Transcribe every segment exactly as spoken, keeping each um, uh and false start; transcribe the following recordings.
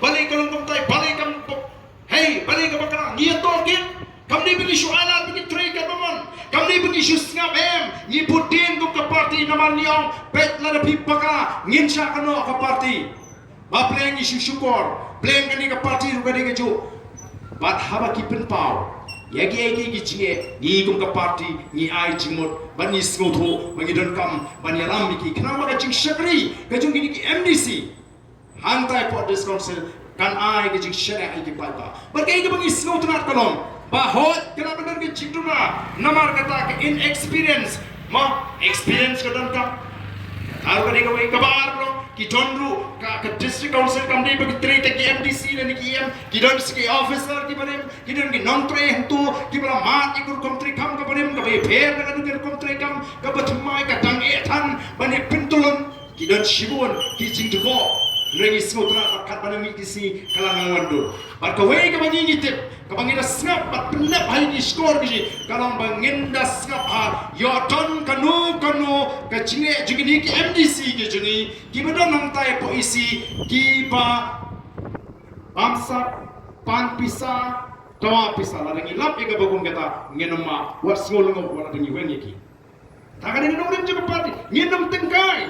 Balei ka long kumtai, balei kam, hei, balei ka bakla, ngi ïa tong kit. Kam dei ba ngi shu ai lad ba ngi trei katba mon. Kam dei ba ngi shu sngap em, ngi bud dien kum ka party namar ngi ong, peit lada phi bakla, ngin shah kynnoh ka party. Ba pleng ngi shu shukor, pleng kane ka party ruh ka dei kajuh. Bad haba ki pynpaw ïa kiei kiei ki jingeh, ngi kum ka party ngi ai jingmut, bad ngi sngewthuh ba ngi donkam ban ïalam ïa ki, khnang ba ka jingshakri ka jong kine ki M D C hangtai hapoh District Council kan ai ka jingshaniah ïa ki paidbah. Bad kaei kaba ngi sngewtynnat ka long ba hooid ka la ban don ka jingduna namar kata ka inexperience. Mo, experience ka donkam. Kata ruh ka dei kawei. Kaba ar ka long, ki don ruh ka, ka District Council kam dei ba ki trei tang ki M D C lane ki E M, ki don sa ki officer kiba rim, ki don ki nongtrei hangto kiba la mad ïa ka rukom treikam kaba rim, kaba ïapher na ka rukom treikam kaba thymmai, ka dang eh than ban ïa pyntlun. Ki don shibun ki jingdukor. Hynrei ngi sngewtynnat ba katba na mih ki sngi ka la nang wan dur. Bad kawei kaba ngi ngi tip, kaba ngi da sngap bad pyndep ha ïa ki shkor ki jong ngi, ka long ba ngin da sngap ha ïoh don kano kano ka jingeh jong kine ki M D C ki jong ngi kiba don hangtai hapoh E C, kiba bamsap, pan pisa, dawa pisa. Lada ngi lap ïa kaba kum kata, ngin ym map, wat sngew lyngngoh wat lada ngi weng ïa ki. Kata ka dei ka nongrim jong ka party. Ngin ym tyngkai.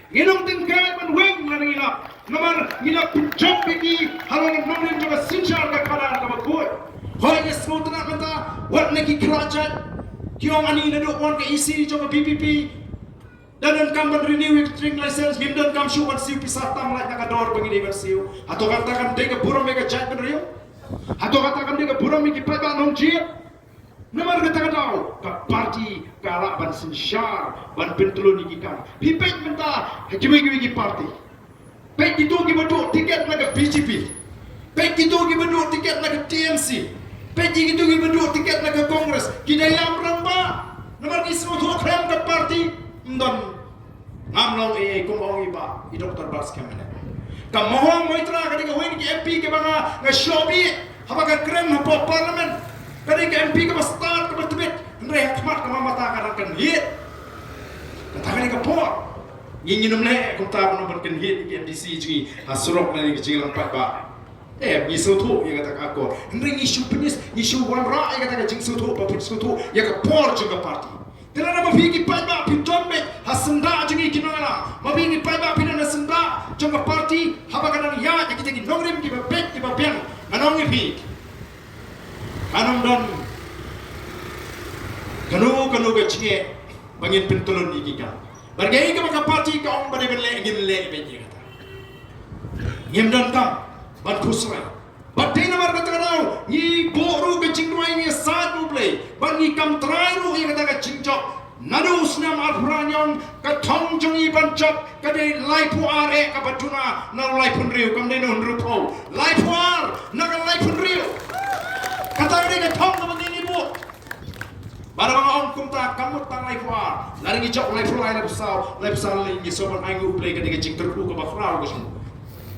Ngin ym tyngkai ban weng lada ngi lap. Namar ngi la pynjop ïa ki halor ka nongrim jong ka synshar ka khadar kaba khuid. Hooid, ngi sngewtynnat mynta wat na ki khlajait ki ong, ani naduh wan ka E C jong ka V P P, da donkam ban renew ïa ka trading license, ngim donkam shuh ban siew pisa tam lait na ka dor ba ngi dei ban siew. Hato kata kan dei ka burom ïa ka jaitbynriew? Hato kata kan dei ka burom ïa ki paidbah nongjied? Namar kata ka daw ka party ka lah ban synshar ban pyntlun ïa ki kam. Phi peit mynta ha kiwei kiwei ki party. Peit kito kiba duh tiket na ka B J P. Peit kito kiba duh tiket na ka T M C. Peit kito kiba duh tiket na ka Congress. Ki da ïam rangbah namar ki sngewthuh khlem ka party. Ym don. Ngam long ei ei kumba ong i bah, i Doctor Batskhem mynne. Ka Mahong Moitra ka dei kawei na ki M P kiba nga, nga shoh bih haba ka kren hapoh Parliament. Ka dei ka M P kaba stad, kaba tbit. Hynrei ha khmat ka mata ka dang kynhied. Kata ka dei ka por. Ngi ngin ym leh kumta ban ym ban kynhied ïa ki M D C jong ngi ha surok lane ka jingïalang paidbah. Eh, ngi sngewthuh ïa kata ka akor. Hynrei ngi shu pynïas, ngi shu wanrah ïa kata ka jingsngewthuh, ba phin sngewthuh ïa ka por jong ka party. Te lada ma phi ki paidbah phi don beit ha syndah jong ngi ki nongïalam, ma phi ki paidbah phi don ha syndah jong ka party, haba ka dang ïaid ïa kita ki nongrim kiba beit kiba biang, ngan ong ïa phi, kan ym don kano kano ka jingeh ba ngin pyntlun ïa ki kam. Bad kaei kaba ka party ka ong ba dei ban leh, ngin leh beit ïa kata. Ngim donkam ban khuslai. Bad dei namar kata ka daw ngi buh ruh ka jingduwai, ngi ïasaid ruh U Blei, bad ngi kam trai ruh ïa kata ka jingjop. Naduh u snem arphew hynñiew ka thong jong ngi ban jop ka dei laiphew ar eh kaba duna na u laiphew hynriew, kam dei na u hynriewphew. Laiphew ar na ka laiphew hynriew. Kata ka dei ka thong kaba ngi ngi buh. Bad haba nga ong kumta, kam mut tang laiphew ar. Lada ngi jop laiphew lai, laiphew saw, laiphew saw lei, ngi sngewbha ban ai nguh U Blei, ka dei ka jingkyrkhu kaba khraw ka jong u.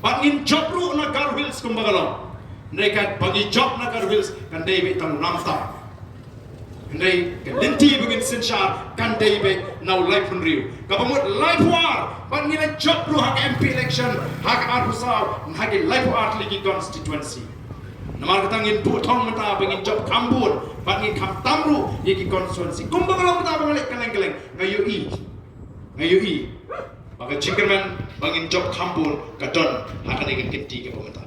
Bad ngin jop ruh na Garo Hills kumba ka long. Hynrei kaba ngi jop na Garo Hills kan dei beit tang u namtam. Hynrei ka lynti ba ngin synshar kan dei beit na u laiphew hynriew. Kaba mut laiphew ar, bad ngin ïa jop ruh ha ka M P election ha ka arphew saw, ha ki laiphew ar tylli ki constituency. Namar kata ngin buh thong mynta ba ngin jop kham bun, bad ngin kham tam ruh ïa ki constituency. Kumba ka long mynta ba nga leit kylleng kylleng, nga ïohi, nga ïohi ba ka jingkyrmen ba ngin jop kham bun ka don ha kane ka kynti kaba mynta.